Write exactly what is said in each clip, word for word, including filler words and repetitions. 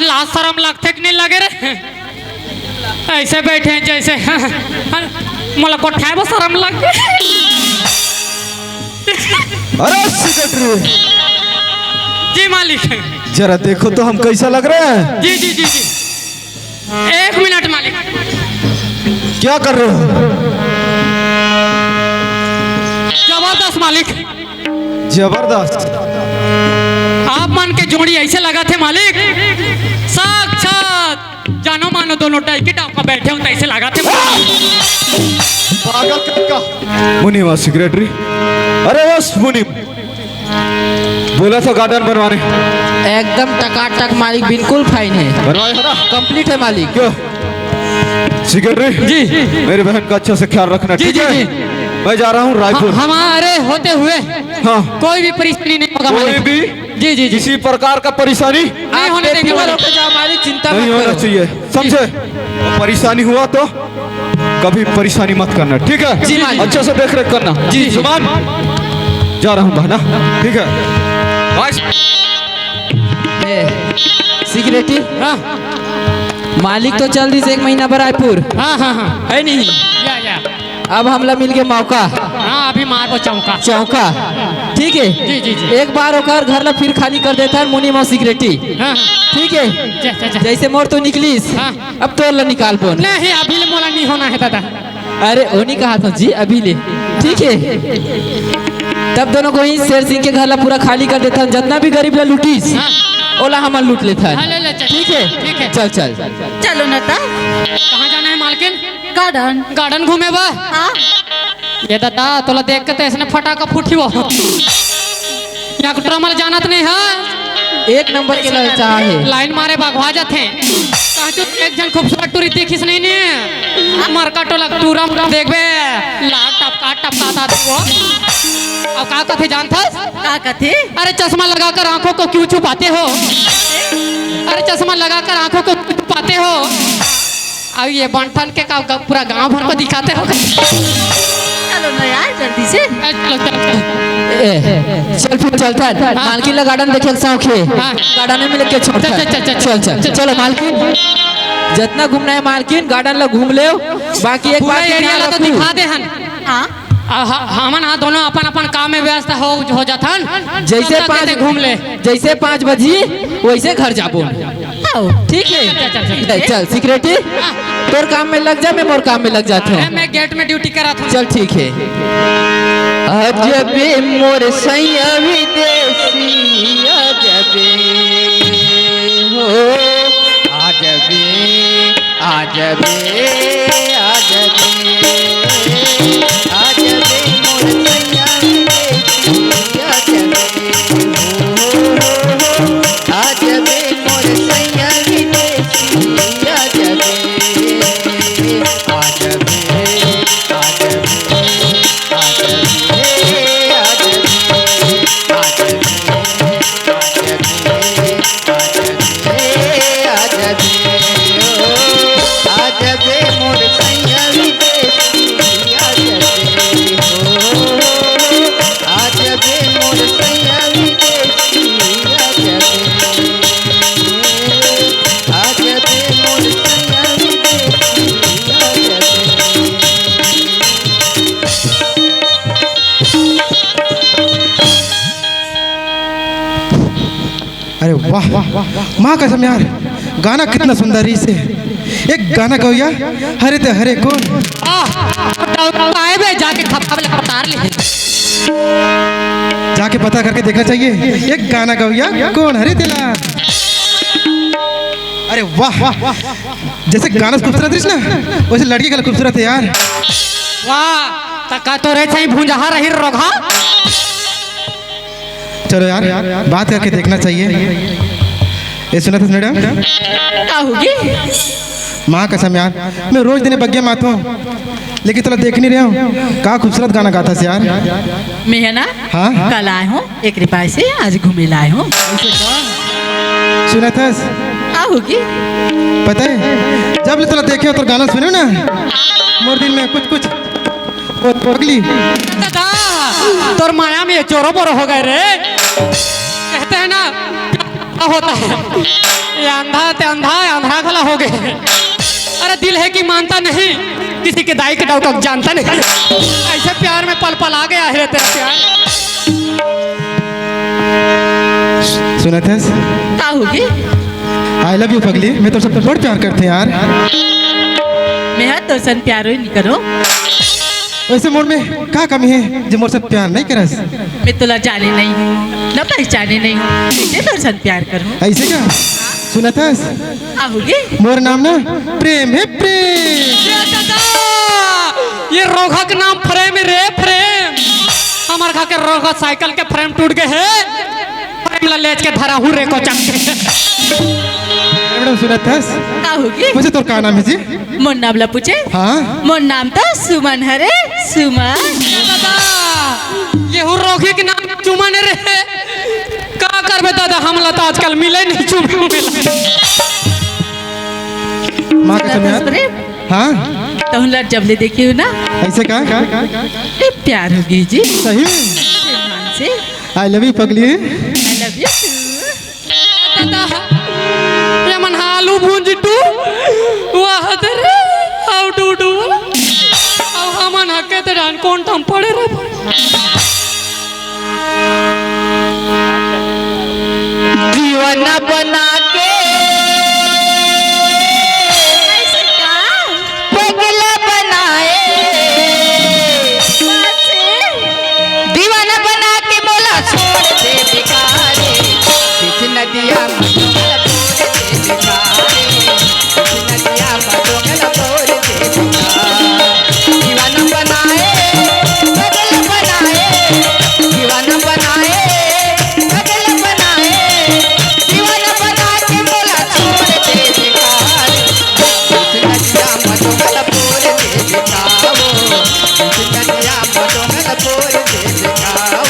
लाज शरम लगथे कि नहीं लगे रे? ऐसे बैठे हैं जैसे मोला कोठाए बर शरम लग। अरे सेक्रेटरी, जी मालिक। जरा देखो तो हम कैसा लग रहे हैं। जी जी जी जी। एक मिनट मालिक। क्या कर रहे हो? जबरदस्त मालिक। जबरदस्त। आप मन के जोड़ी ऐसे लगा थे मालिक, साक्षात जानो मानो दोनों टाइप के टाप का बैठे हो, ऐसे लगा थे। पागल कहीं का। मुनीम सेक्रेटरी। अरे बस मुनीम, बोला था गार्डन बनवाने। एकदम टकाटक मालिक, बिल्कुल फाइन है, बनवाए हो ना? कंप्लीट है मालिक। क्यों सेक्रेटरी? जी। मेरी बहन का अच्छे से ख्याल रखना, जी, ठीक जी, है? जी। मैं जा रहा हूँ रायपुर। हमारे होते हुए हाँ। कोई भी परेशानी नहीं होगा कोई मालिक। भी जी जी जी। किसी प्रकार का परेशानी नहीं होने देंगे मालिक। जाओ मालिक, चिंता नहीं मत होना करो। चाहिए, समझे? परेशानी हुआ तो कभी परेशानी मत करना, ठीक है? जी, मालिक। अच्छे से देख रेख करना। जी, जी। सुमन, जा रहा हूँ बहना, ठीक है? भाई, ए, सेक्रेटरी, हाँ मालिक तो चल दिस एक महीना बर रायपुर, हाँ हाँ हाँ। है नहीं? या या। अब हमला मिल गया मौका, हाँ अभी मार वो चौका। चौका, ठीक है? जी जी जी। एक बार ओकर घर ला फिर खाली कर देथन मुनीम सेक्रेटरी, हाँ हाँ। ठीक है? जा, जा, जा। जैसे मोर तो निकलिस, हाँ। अब तोर ला निकाल बोन। नहीं अभी ले मोला नहीं होना है दादा। अरे ओ नहीं कहा था जी, अभी ले, ठीक है? तब दोनों को ही शेर सिंह के घर ला पूरा खाली कर देथन, जितना भी गरीब ला लूटिस, हाँ। ओला हमन लूट लेथन। हाँ, ले, ले, चल। ठीक है? ठीक है। चल चल। चलो न त। कहाँ जाना है मालकिन? गार्डन। गार्डन घूमे बा। हाँ। ये दादा तोला देख के तो इसने फटाका फूटी वो। यहाँ को ड्रामा जानत नहीं है। एक नंबर के ललचा है। लाइन मारे भगवा जाते हैं। कहाँ तो एक जन खूबसूरत टूरी देखिस नहीं ने। मरका टोला टूरा मुरा देखबे। लाल टपका टपका था वो। अब का कथे जानथस? का कथे? अरे चश्मा लगाकर आंखों को क्यों छुपाते हो? अरे चश्मा लगाकर आंखों को क्यों छुपाते हो? अब ये बंठन के का, का पूरा गांव भर को दिखाते हो। चलो न यार जल्दी से। ए, चलो, चलो, चलो। ए, चल फिर चलथन। मालकिन ला गार्डन देखे के शौक है। हाँ। गार्डन में लेके छोड़। चल, चल, चल, चल, चल चल। चलो मालकिन, जितना घूमना है मालकिन, गार्डन ला घूम ले। बाकी एक पूरा बात एरिया ला तो ध्यान रखू। दिखा दे हन। हाँ। आ, ह- हमन हा दोनों अपन अपन काम में व्यस्त हो हो जाथन। जैसे तब तक पाँच ते घूम ले। जैसे पाँच बजी वैसे घर जाबो। आओ। ठीक है? चल, चल, चल, चल। चल, चल सेक्रेटरी, तोर काम में लग जा, मैं मोर काम में लग जाता अरे हूँ। मैं गेट में ड्यूटी करा था। चल ठीक है। अजबे मोर सैया विदेशी, अजबे हो, अजबे, अजबे, अजबे, अजबे मोर सैया विदेशी, अजबे हो, अजबे मोर सैया विदेशी, अजबे, अजबे, अजबे। अरे वाह, माँ कसम यार, गाना कितना सुंदर रहिस हे। एक गाना गवैया, हरे ते हरे कोन। आह, आए बे जाके खपखप ले उतार ले। जाके पता करके देखना चाहिए, एक गाना गवैया कोन हरे तेला। अरे वाह, जैसे गाना खूबसूरत रहिस ना, वैसे लड़की का खूबसूरत है यार। वाह, तका तो रे छई भुंजहा रही रोगहा। चलो यार, बात करके देखना चाहिए। ये सुनत हस मैडम? का होगे? माँ कसम यार, मैं रोज दिन बग्गे मात हूँ, लेकिन तोला देख नहीं रहा हूँ। का खूबसूरत गाना गाथस यार। मैं है ना? हाँ? कल आए हूँ, एक रुपये से आज घूमे लाए हूँ। सुनत हस? का होगे? पता है, जब ले तोला देखे हो, तोर गाना सुने ना, मोर दिल में कुछ कुछ वो पगली। दादा, तोर माया में चोरो बोरो हो गए रे। कहते हैं ना, होता है। ये अंधा ते अंधा, अंधा घला हो गए। अरे, दिल है कि मानता नहीं, किसी के दाई के डौका जानता नहीं। ऐसे प्यार में पल पल आ गया है तेरा प्यार। सुनत हस? का होगे? I love you पगली, मैं तोर से बड़ प्यार करते यार। मैं हा तोर सन प्यार नहीं करो। वैसे मोर में का कमी है जो मोर से प्यार नहीं करस? मैं तोला जाने नहीं हूँ, न पहचाने नहीं हूँ, कैसे तोर सन प्यार करूँ? ऐसे का? सुनत हस? का होगे? मोर नाम ना प्रेम है, प्रेम। ये दादा, ये रोगहा के नाम प्रेम है रे, प्रेम। हमर घर के रोगहा साइकिल के फ्रेम टूट गए है, फ्रेम ला लेच के धरा हूँ रे कोचक के। मैडम सुनत हस? का होगे? वैसे तोर का नाम है जी? मोर नाम ला पूछे? हाँ। मोर नाम तो सुमन हरे, सुमन। दादा, ये हूँ रोगही के नाम सुमन रे। का करबे दादा, हमला तो आजकल मिले नहीं चुप। माँ कसम यार। हाँ। तहूँ ला जब ले देखी हूँ ना। ऐसे का? ए, प्यार होगे जी। सही में? से। I love you पगली। I love you too। दादा, ये मन आलू भूंजी टू, वाह दे रे, आउ टू टू, आउ हमन हके ते डान कोन टम पड़े रे। दीवाना बना के पगला बनाए। दीवाना बना के मोला छोड़ दे बेकारे, बीच नदिया में डोंगल बोल दे बेकारे, बीच नदिया में डोंगल बोल दे बेकारे। दीवाना बनाए, पगल बनाए, दीवाना बनाए, पगल बनाए, दीवाना बना के मोला छोड़ दे बेकारे। बीच नदिया में डोंगल बोल दे बेकारे, बीच नदिया में डोंगल बोल दे बेकारे।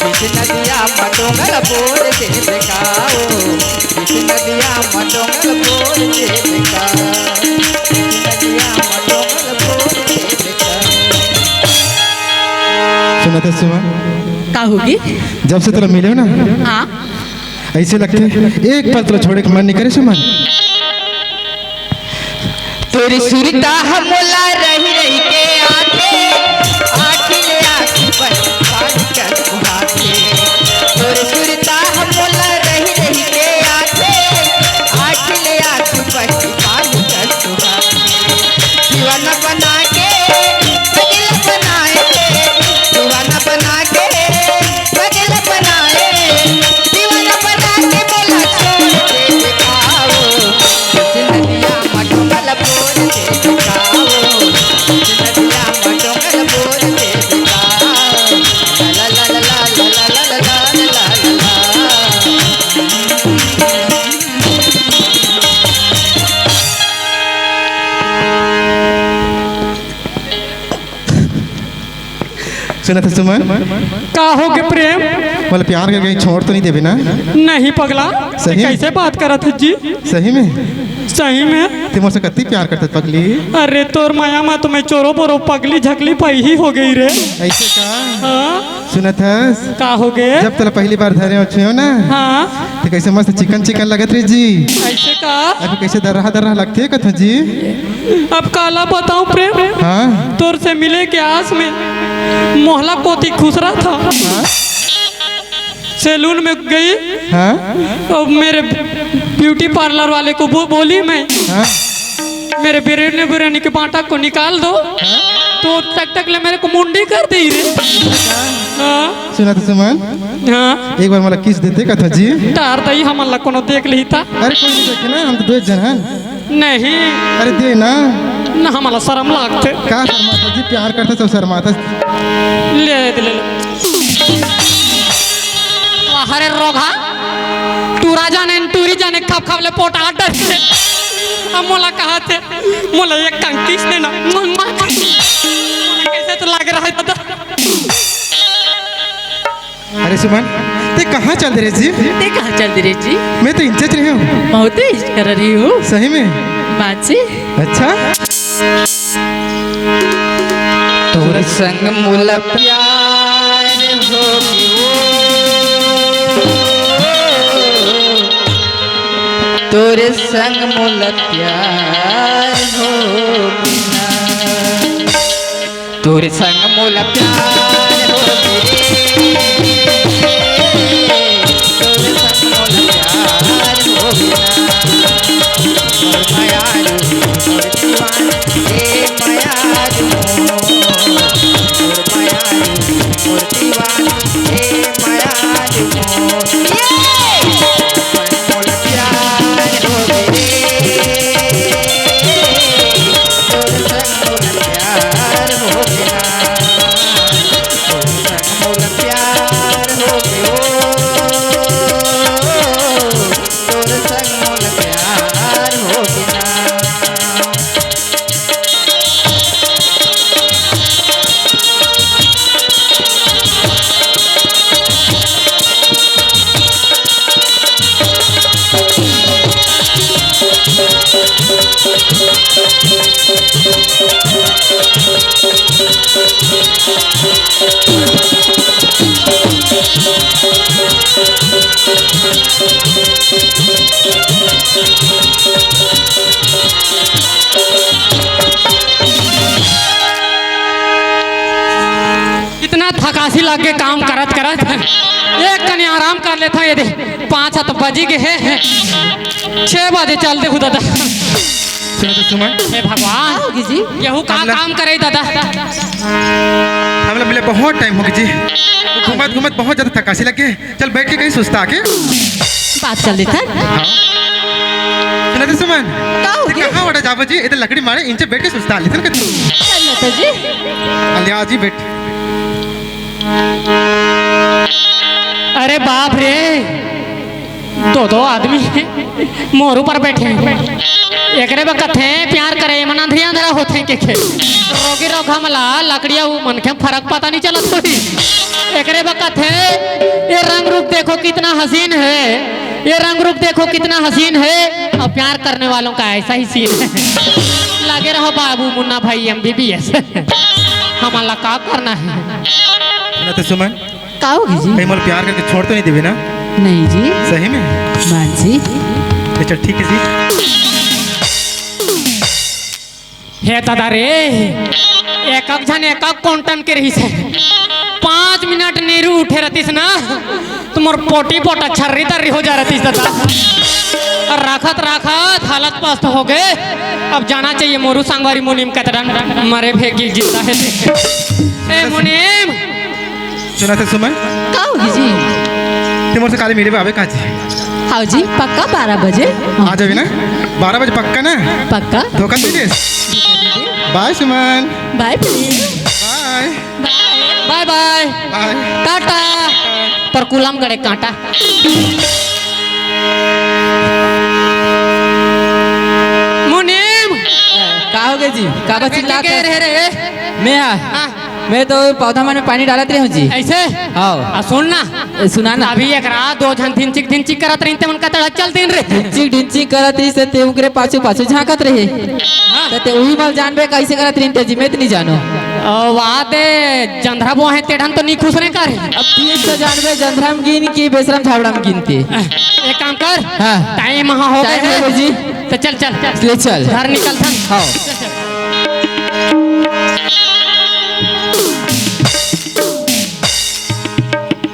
बीच नदिया में डोंगल बोल दे बेकारे। बीच नदिया में डोंगल बोल दे बेकारे। बीच नदिया में डोंगल बोल दे बेकारे। सुनत हस सुमन? का होगे? जब से तोला मिले हँव ना, हाँ। ऐसे लगथे एक पल तोला छोड़े के मन नहीं करे सुमन। तोर सुरता ह मोला रहि रहि के आथे, आँखी ले आँखी बही पानी कस सुहाथे। तोर सुरता ह मोला रहि रहि के आथे, आँखी ले आँखी बही पानी कस सुहाथे। दीवाना बना के पगला बनाए, दीवाना बना के पगला बनाए, दीवाना बना के मोला छोड़ दे बेकारे। बीच नदिया में डोंगल बोल दे बेकारे, बीच नदिया में डोंगल बोल दे बेकारे। ला ला ला ला। सुनत हस सुमन? का होगे प्रेम? मोला प्यार करके छोड़ तो नहीं देबे ना? नहीं पगला, सही में? कैसे बात करत हस जी? सही में? सही में। ते मोर से कत्ती प्यार करत हस पगली? अरे तोर माया मा तो मैं चोरो बोरो पगली झकली पही हो गई रे। ऐसे का? हाँ। सुनत हस? का होगे? जब तोला पहली बार धरे हँव छुएँव ना, हाँ। ते कैसे मस्त चिकन चिकन लगत रहे जी। ऐसे का? अभी कैसे दर्रा दर्रा लगथे कथों जी। अब काला बताऊं प्रेम, हाँ। तोर से मिले के आस में मोहला कोती खुसरा था। हाँ। सैलून में गई, हाँ। और मेरे ब्यूटी पार्लर वाले को बो-, बोली मैं, हाँ। मेरे बिरयानी, बिरयानी के बाटा को निकाल दो, हाँ। तो टक टक ले मेरे को मुंडी कर दे रे। हाँ। सुनत हस सुमन? हाँ। एक बार मोला किस देते कथों जी। तार दई हमन ला कोनो देख लिही ता। अरे कोई नहीं देखे ना, हम तो दो जन हन। नहीं। अरे दे ना। ना, हमला शरम लागथे। का शर्माथस जी, प्यार करथस सब शर्माथस। ले, ले, ले, ले। वाह रे रोगहा, टूरा जाने, टूरी जाने, खप खप ले पोटा डर। अब मोला कहाथे, मोला एक टंग किस देना। कैसे तो लाग रहा है दादा। अरे सुमन, ते कहाँ चल दे रहे जी? ते कहाँ चल दे रहे जी? मैं तो इंचज रहे हूँ। बहुत इंच कर रही हूँ। सही में? बात से। अच्छा। तोर संग मोला प्यार हो गयो। तोरे संग मोला प्यार होगे ना, तोरे संग मोला प्यार होगे रे। तोरे संग मोला प्यार होगे ना, मोर मयारू, मोर दीवाना, ए मयारू, मोर मयारू, मोर दीवाना, ए मयारू, मोर। ये! मोला प्यार होगे रे, तोर संग मोला प्यार होगे ना, तोर संग मोला प्यार होगे ओ, तोर संग मोला प्यार होगे ना। इतना थकासी लग के काम करत करत एक कनी आराम कर लेथंव। ये दे, पाँच ह तो बजी गे हे, छह बजे चलते हूँ दादा। सुनो तो सुमन। हे भगवान, का होगे जी? यहू का हमला काम करे दादा? हमला मिले बहुत टाइम होगे जी, घूमत घूमत बहुत ज्यादा थकासी लग गे। चल बैठ के कहीं सुस्ता के बात कर लेथन। हाँ। सुना दे सुमन। का होगे? कहाँ वाड़ा जाबो जी? इधर लकड़ी मारे, इंचे बैठ के सुस्ता लेथन के तू। चल ना तो जी। अलिया जी बैठ। अरे बाप रे, दो दो आदमी मोर ऊपर बैठे। एकरे बर कथे प्यार करे, मन अंधरिया अंधरा होथे के खे। रोगी रोगा मला लकड़िया उ मनखे फरक पता नहीं चलत होही। एकरे बर कथे, ये रंग रूप देखो कितना हसीन है, ये रंग रूप देखो कितना हसीन है, और प्यार करने वालों का ऐसा ही सीन है। लगे रहो बाबू मुन्ना भाई एमबीबीएस। हमला का करना है? ना तो सुमन, का होगे जी? कहीं मोला प्यार करके छोड़ तो नहीं देबे ना? नहीं जी। सही में? मान जी। अच्छा ठीक है जी। हे दादा रे, एक एक झन एक एक कोंटन के रहिस हे। पाँच मिनट नीरू उठे रहतिस ना, तो मोर पोटी पोटा छर्री तर्री हो जा रहतिस दादा। और राखत राखत हालत पस्त होगे। अब जाना चाहिए मोरू संगवारी मुनीम कतडन मरे भेगी जिंदा हे ते। ए मुनीम, सुना थे सुमन? का होगे जी? ते मोर से काली मेरे बाबे का जी? हाँ जी, पक्का बारह बजे। आ जाबे ना? बारह बजे पक्का ना? पक्का। धोखा दे दे। बाय सुमन। बाय please. Bye. Bye bye. Bye. Tata. Per coulomb गड़े कांटा। मुनीम। का होगे जी? का बची लात के रे रे? मैं हा। हाँ। मैं तो पौधा मन में पानी डालत रहे हूँ जी। ऐसे? हाँ। आ, सुन ना। ए, सुना ना। अभी एक रात दो झन ढिंचिक ढिंचिक करत रहिन ते मन का तड़ा चल दिन रे। ढिंचिक ढिंचिक करत रहिस ते उनकरे पाछू पाछू झांकत रहे। हाँ। तो ते उही मल जानबे कैसे करत रहिन ते जी, मैं तो नहीं जानो। ओ, वाह दे, जंधरा बो है तेढ़न तो नहीं खुश रहे का रे? अब ठीक से जानबे जंधरा में गिन की बेसरम झाबड़ा में गिनते। एक काम कर। हाँ। टाइम हाँ हो गए टाइम हो है। गए जी। तो चल, चल। ले चल। घर निकल था। हाँ।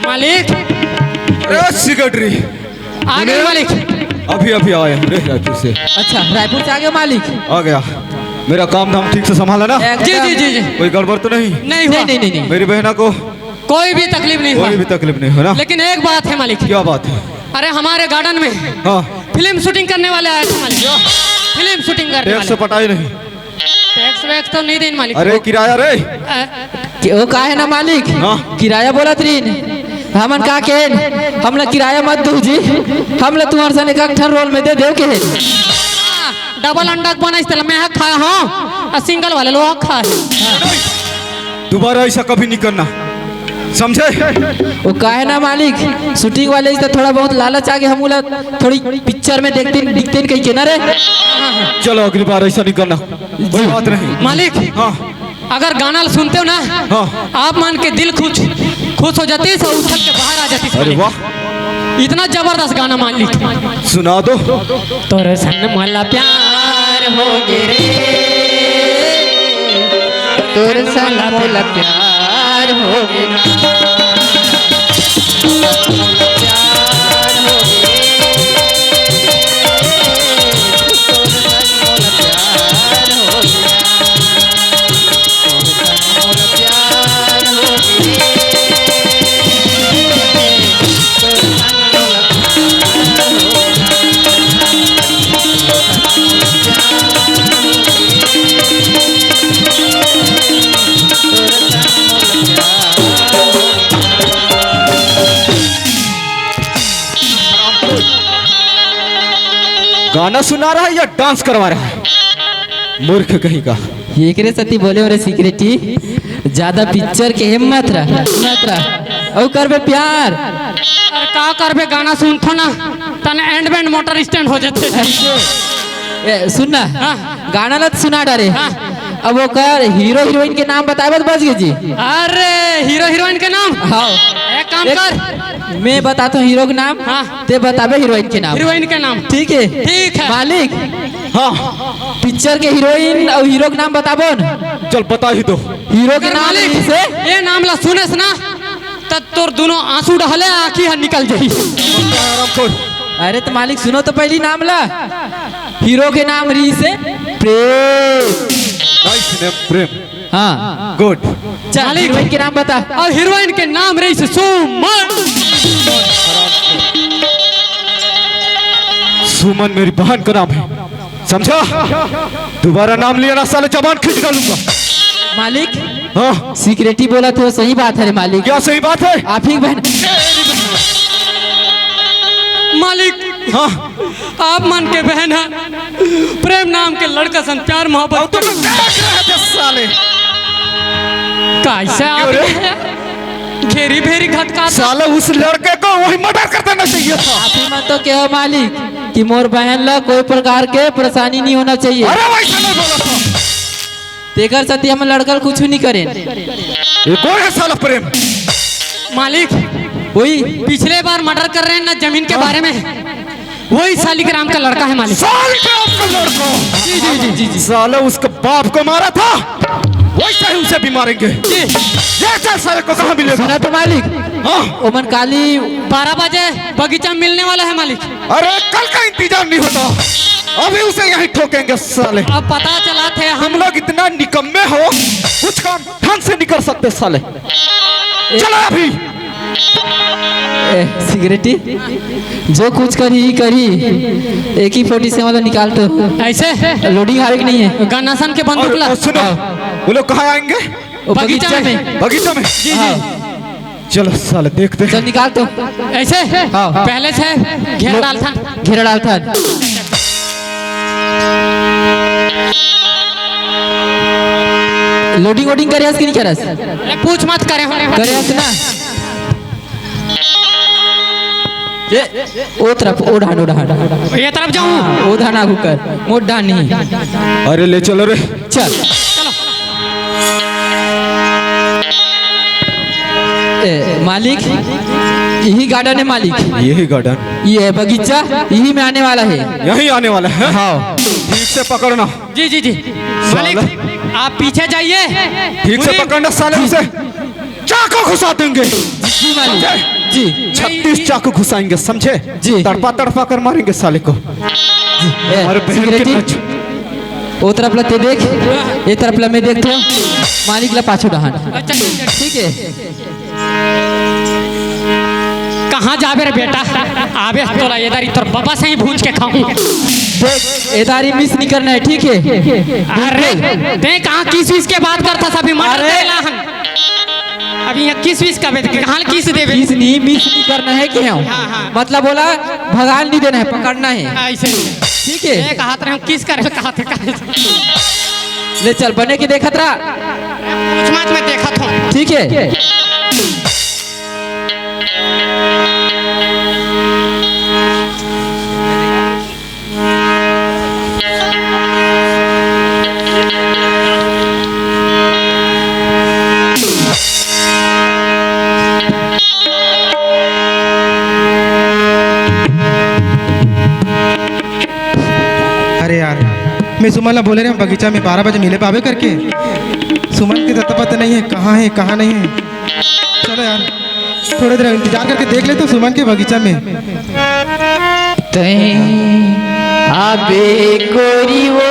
मालिक। अरे सेक्रेटरी। आ गए मालिक। अभी अभी आए रे रायपुर से। अच्छा, रायपुर से आ गए मालिक। आ गया। मेरा काम धाम ठीक से संभाला ना? जी जी जी जी। कोई गड़बड़ तो नहीं? नहीं हुआ। नहीं नहीं नहीं। मेरी बहना को कोई भी तकलीफ नहीं हुआ। कोई भी तकलीफ नहीं हो ना? लेकिन एक बात है मालिक। क्या बात है? अरे हमारे गार्डन में हाँ। फिल्म शूटिंग करने वाले आए थे मालिक। फिल्म शूटिंग करने वाले। टैक्स पटाई नहीं। टैक्स वैक्स तो नहीं देन मालिक। अरे किराया रे। अ, कि-, वो का है ना मालिक? हाँ। किराया बोलत रहीन। हमन का केन? हमला किराया मत दू जी। हमला तुम्हारे सन एक ठन रोल में दे देव के है। डबल अंडा के बनाइस तेला मैं हक खाया हूँ, और सिंगल वाले लोग हक खाए। दोबारा ऐसा कभी नहीं करना, समझे? वो का है ना मालिक, शूटिंग वाले इस थोड़ा बहुत लालच आगे हम उला थोड़ी पिक्चर में देखते दिखते कहीं के ना रे। चलो अगली बार ऐसा नहीं करना, कोई बात नहीं। मालिक, हाँ। अगर गाना ल सुनते हो ना, हाँ। आप मान के दिल खुश, खुश हो जाती है, सब उछल के बाहर आ जाती है। अरे वाह। इतना जबरदस्त गाना मालिक। सुना दो। तोर संग मोला प्यार होगे रे। तोर संग मोला प्यार होगे ना। प्यार होगे। तोर संग मोला प्यार होगे ना। गाना सुना रहा है या डांस करवा रहा है? मूर्ख कहीं का। एकरे सेती बोले हो रे सिगरेटी, ज्यादा पिक्चर के हिम्मत रह, हिम्मत रह। अउ करबे प्यार। अरे का करबे, गाना सुनथो ना, तन एंड बैंड मोटर स्टैंड हो जाथे। ए, सुन ना, हाँ। गाना ला तो सुना डारे। हाँ। अब ओकर हीरो हीरोइन के नाम बताए बर बच गए जी। अरे हीरो हीरोइन के नाम? हाँ। एक काम एक कर। मैं बताता हूँ हीरो के नाम, हाँ। ते बताबे हीरोइन के नाम। हीरोइन के नाम। ठीक है? ठीक है। मालिक। हाँ। पिक्चर के हीरोइन अउ हीरो के नाम बताबो न। चल बता ही दो। हीरो के अगर नाम मालिक, से ये नाम ला सुनेस ना, त तोर दोनों आंसू डहले आंखी ह निकल जाही। अरे तो मालिक सुनो तो पहली नाम ला। हीरो के नाम रही से प्रेम। नाइस नेम प्रेम। हाँ। गुड। चल, मालिक। हीरोइन के नाम बता। अउ हीरोइन के नाम रही से सुमन। सुमन मेरी बहन का नाम है, समझा? दोबारा नाम लिया ना साले, जबान खींच डालूंगा। मालिक। हाँ। सिगरेटी बोला थे, सही बात है रे मालिक। क्या सही बात है? आप ही बहन। मालिक। हाँ। आप मन के बहन है, प्रेम नाम के लड़का सन प्यार मोहब्बत। अब तो मैं देख रहे थे साले। कैसे आप अरे? घेरी भेरी घटका। साले उस लड़के को वही मर्डर कर देना चाहिए था। आप ही मन तो कहो मालिक कि मोर बहन ला कोई प्रकार के परेशानी नहीं होना चाहिए। अरे वैसा नहीं बोला था। तेकर सेती हमन लड़का ल कुछु नहीं करेन। ये कौन है साला प्रेम? मालिक, वही। पिछले बार मर्डर कर रहे हैं ना जमीन के हाँ। बारे में, वही शालिक राम का लड़का है मालिक। शालिक राम का लड़का? जी, जी, जी, जी, जी। साला उसके बाप को मारा था, वैसा ही उसे भी मारेंगे। जी। ये चल साले को कहाँ मिलेगा? सुना तो मालिक। हाँ। ओमन काली बारह बजे बगीचा में मिलने वाला है मालिक। अरे कल का इंतजार नहीं होता, अभी उसे यहीं ठोकेंगे साले। अब पता चला थे हम हम लोग इतना निकम्मे हो, कुछ काम ढंग से नहीं कर सकते साले। चलो अभी। ए, सिगरेटी, जो कुछ करी ही करी, एके फोर्टी सेवन वाला निकाल तो। ऐसे? लोडिंग हावे कि नहीं है? गन्नासन के बंदूक और, ला। और सुनो, हाँ। वो लोग कहाँ आएंगे? वो बगीचा बगीचा में। में। बगीचा में? जी, जी। हाँ। चलो साले देखते हैं। चल निकाल तो। ऐसे? हाँ। पहले से घेरा डाल था। घेरा डाल था। लोडिंग वोडिंग करे हस कि नहीं करे हस? अरे पूछ मत करे हो। करे हस ना? ए, ओ तरफ, ओ डहान, ओ डहान। ये तरफ जाऊं? हाँ, ओ डहान आगू कर, मोर डहान नहीं। अरे ले चलो रे। चल। चलो। ए, मालिक, यही गार्डन है मालिक। यही गार्डन? ये है बगीचा, यही में आने वाला है। यही आने वाला है? हाँ। ठीक से पकड़ना। जी, जी, जी। साला। मालिक, आप पीछे जाइए। ठीक से मुझे पकड़ना साले उसे। चाकू घुसा देंगे। जी मालिक। समझे? जी। छत्तीस चाकू घुसाएंगे, समझे? जी। तड़पा तड़पा कर मारेंगे साले को। जी। ए, हमारे बहन के सिगरेटी, नच- ओ तरफ ला ते देख, ए तरफ ला मैं देखथों, मालिक ला पाछू डहान। अच्छा, अच्छा। ठीक है। कहाँ जाबे रे बेटा? आबे तोला एदारी तोर बाबा से ही भूंज के खाऊं। देख, एदारी मिस नहीं करना है, ठीक है? अरे, ते कहाँ किस विस के बात करता सभी मर्डर अरे। करेला हन। अभी यहाँ किस विस का बेत-, कहाँ किस देबे? किस नहीं, मिस नहीं करना है कि हम? हाँ, हाँ। मतलब बोला, भगाल नहीं देना है, पकड़ना है। हाँ, ऐसे ही। ठीक है? एक हाथ रहे, किस करे, कहा थे, कहा थे। ले चल, बने के देखत रहा। कुछ मत, मैं देखत हूँ। ठीक है। सुमन ला बोले रहे हम बगीचा में बारह बजे मिले पाबे करके। सुमन के अता पता नहीं है, कहाँ है, कहाँ नहीं है। चलो यार, थोड़ी देर इंतजार करके देख ले तो सुमन के बगीचा में। तैं आबे गोरी वो